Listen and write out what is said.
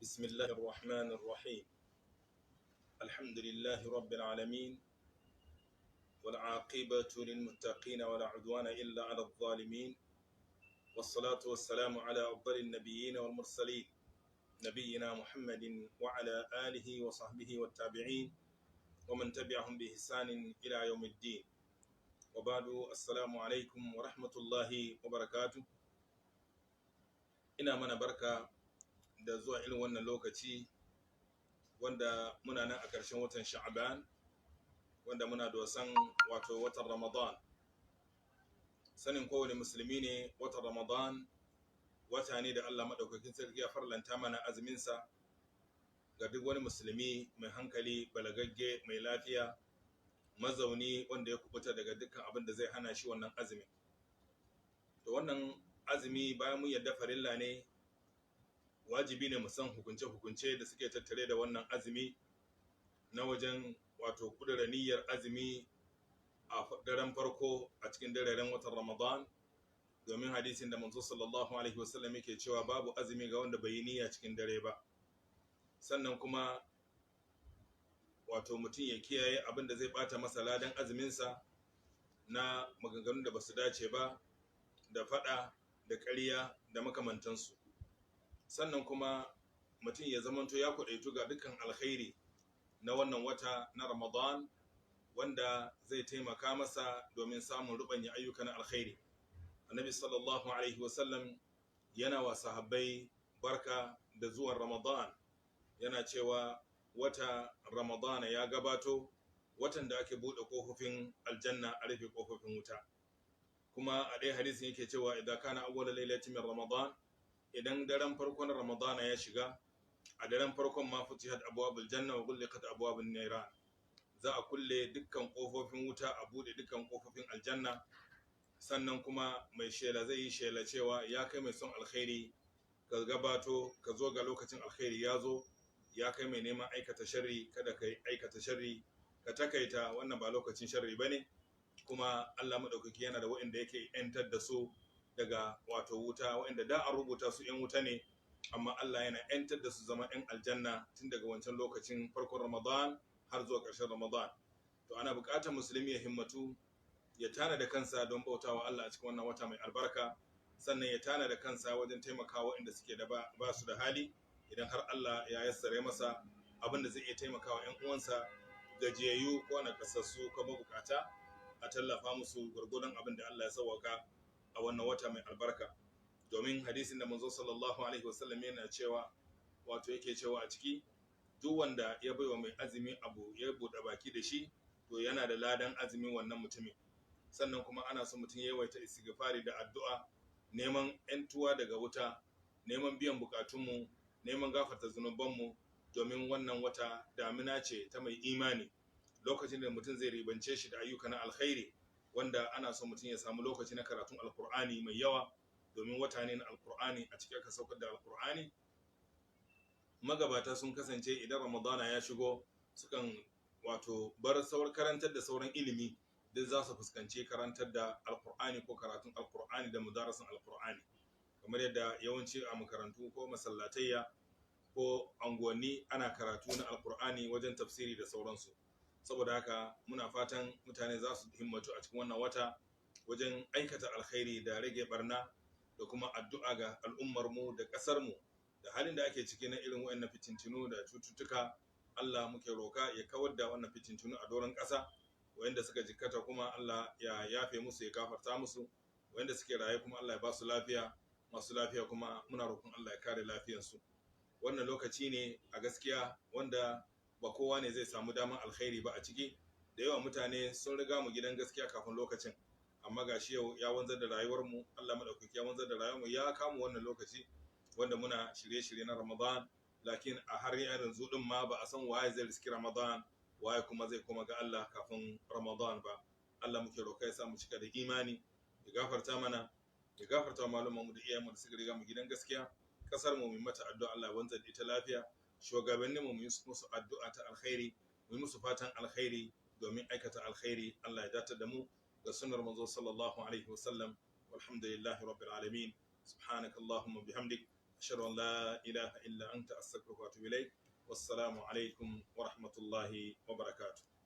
بسم الله الرحمن الرحيم. الحمد لله رب العالمين، والعاقبة للمتقين، ولا عدوان إلا على الظالمين، والصلاة والسلام على أفضل النبيين والمرسلين، نبينا محمد وعلى آله وصحبه والتابعين ومن تبعهم بإحسان إلى يوم الدين. وبعد، السلام عليكم ورحمة الله وبركاته. Ina mana barka da zuwa irin wannan lokaci wanda muna nan a ƙarshen watan Sha'aban, wanda muna dosan wato watan Ramadan. Sanin kowane musulmi ne, watan Ramadan wata ne da Allah maɗaukakin sarki ya farlanta mana azuminsa ga duk wani musulmi mai hankali, balagagge, mai lafiya, mazauni wanda ya kubuta daga dukkan abin da zai hana shi wannan azumi. To, wannan azumi, bayan mun yadda farilla ne, wajibi ne mu san hukunce-hukunce da suke tattare da wannan azumi, na wajen wato kudura niyyar azumi a daren farko a cikin dararen watan Ramadan, domin hadisin da manzo sallallahu alaihi wasallam yake cewa babu azumi ga wanda bai yi niyya cikin dare ba. Sannan kuma wato mutum ya kiyaye abin da zai bata masa ladan azuminsa na maganganun da basu dace ba, da fada, da ƙarya, da makamantansu. Sannan kuma mutum ya zamanto ya kwaɗaitu ga dukkan alkhairi na wannan wata na Ramadan, wanda zai taimaka masa domin samun rubanya ayyuka na alkhairi. Annabi sallallahu alaihi wasallam yana wa sahabbai barka da zuwan Ramadan, yana cewa wata Ramadana ya gabato, watan da ake buɗe ƙofofin aljanna, a rufe ƙofofin wuta. Kuma a ɗaya hadisin yake cewa idan kana awwala lailatin min Ramadan, idan daren farkon Ramadana ya shiga, a daren farkon ma, futihat abwabul janna wa ghulqat abwabun niran, za a kulle dukkan kofofin wuta, a bude dukkan kofofin aljanna. Sannan kuma mai shela zai yi shela cewa ya kai mai son alkhairi, ka gabato, ka zo, ga lokacin alkhairi ya zo. Ya kai mai neman aikata sharri, kada ka aikata sharri, ka takaita, wannan ba lokacin sharri bane. Kuma Allah madaukaki yana da waɗanda yake yantar da su daga wato wuta, waɗanda da an rubuta su ‘yan wuta ne, amma Allah yana ‘yantar da su zama ‘yan aljanna tun daga wancan lokacin farkon Ramadan har zuwa ƙarshen Ramadan. To, ana buƙatar musulmi ya himmatu, ya tana da kansa don bautawa Allah a cikin wannan wata mai albarka, sannan ya tana da kansa wajen taimakawa waɗanda suke da ba su da hali, idan har Allah ya yassare masa abin da zai iya taimakawa ‘yan uwansa gajiyayyu ko nakasassu ko mabukata, a tallafa musu gwargwadon abin da Allah ya sauwaka a wannan wata mai albarka. Domin hadisin da manzo sallallahu alaihi wasallam yana cewa, wato yake cewa a ciki, duk wanda ya baiwa mai azumi abu ya buɗe baki da shi, to yana da ladan azumin wannan mutumin. Sannan kuma ana so mutum ya yawaita istighfari da addu'a, neman ‘yantuwa daga wuta, neman biyan bukatunmu, neman gafarta zunubanmu, domin wannan wata damina ce ta mai imani, lokacin da mutum zai ribance shi da ayyuka na alkhairi, wanda ana so mutum ya samu lokaci na karatun Alkur'ani mai yawa, domin wata ne na Alkur'ani, a cikin aka saukar da Alkur'ani. Magabata sun kasance idan Ramadana ya shigo, sukan wato bar sauran karantar da sauran ilimi, duk za su fuskanci karantar da Alkur'ani ko karatun Alkur'ani da mudarasin Alkur'ani, kamar yadda yawanci a makarantu ko masallatayya ko anguwanni ana karatu na Alkur'ani wajen tafsiri da sauransu. Saboda haka muna fatan mutane za su himmatu a cikin wannan wata wajen aikata alkhairi da rage barna, da kuma addu'a ga al'ummarmu da ƙasarmu da halin da ake ciki na irin waɗannan fitintinu da cututtuka. Allah muke roka ya kawar da wannan fitintinu a doron ƙasa. Wayanda suka jikkata kuma, Allah ya yafe musu, ya gafarta musu. Wayanda suke raye kuma, Allah ya ba su lafiya. Masu lafiya kuma, muna roƙon Allah ya kare lafiyarsu. Wannan lokaci ne a gaskiya wanda ba kowa ne zai samu damar alkhairi ba a ciki. Da yawa mutane sun riga mu gidan gaskiya kafin lokacin, amma gashi yau ya wanzar da rayuwarmu, Allah madaukaki ya wanzar da rayuwarmu, ya kama wannan lokaci wanda muna shirye-shirye na Ramadan. Lakin a har yanzu din ma ba a san waye zai riski Ramadan, waye kuma zai koma ga Allah kafin Ramadan ba. Allah muke roƙa ya sa mu cika da imani, ya gafarta mana, ya gafarta wa mu da iyayenmu da suka riga mu gidan gaskiya. Kasar mu mu mata addu'a, Allah wanzar da ita lafiya. Shugabannin mu, mu yi musu addu'a ta alkhairi, mu yi musu fatan alkhairi domin aikata alkhairi. Allah ya datar da mu ga sunnar manzo sallallahu alaihi wasallam. Walhamdulillahi rabbil alamin. Subhanakallahumma bihamdik. Ashhadu an la ilaha illa anta, astaghfiruka wa atubu ilaik. Wassalamu alaikum wa rahmatullahi wa barakatuh.